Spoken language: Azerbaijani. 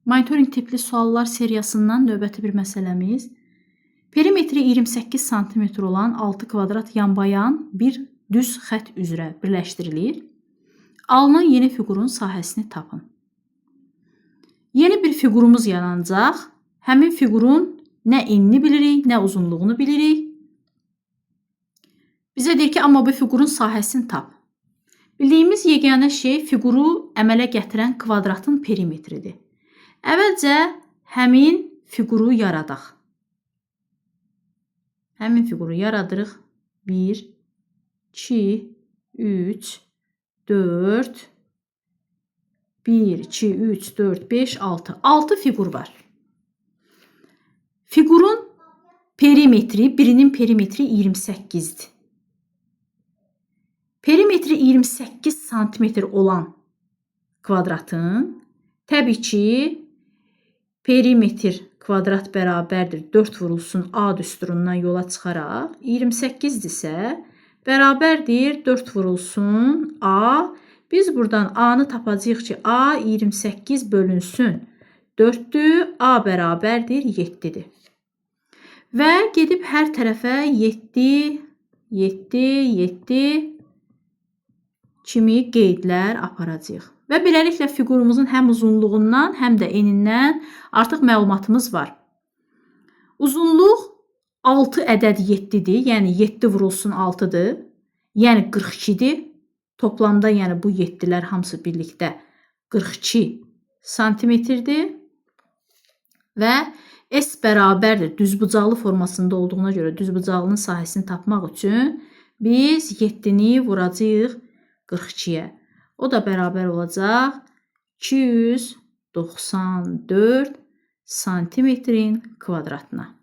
Monitorinq tipli suallar seriyasından növbəti bir məsələmiz. Perimetri 28 sm olan 6 kvadrat yanbayan bir düz xətt üzrə birləşdirilir. Alınan yeni fiqurun sahəsini tapın. Yeni bir fiqurumuz yaranacaq. Həmin fiqurun nə enini bilirik, nə uzunluğunu bilirik. Bizə deyir ki, amma bu fiqurun sahəsini tap. Bildiyimiz yeganə şey fiquru əmələ gətirən kvadratın perimetridir. Əvvəlcə həmin fiquru yaradaq. Həmin fiquru yaradırıq. 1, 2, 3, 4, 1, 2, 3, 4, 5, 6. 6 fiqur var. Fiqurun perimetri, birinin perimetri 28-dir. Perimetri 28 santimetr olan kvadratın təbii ki, perimetr kvadrat bərabərdir 4 vurulsun A düsturundan yola çıxaraq 28-dirsə bərabərdir 4 vurulsun A. Biz buradan A-nı tapacağıq ki, A 28 bölünsün 4-dür, A bərabərdir 7-dir. Və gedib hər tərəfə 7, 7, 7 kimi qeydlər aparacağıq. Və beləliklə fiqurumuzun həm uzunluğundan, həm də enindən artıq məlumatımız var. Uzunluq 6 ədəd 7-dir, yəni 7 vurulsun 6-dır, yəni 42-dir. Toplamda yəni bu 7-lər hamısı birlikdə 42 santimetrdir. Və S bərabərdir düzbucaqlı formasında olduğuna görə düzbucaqlının sahəsini tapmaq üçün biz 7-ni vuracağıq 42-yə. O da bərabər olacaq 294 santimetrin kvadratına.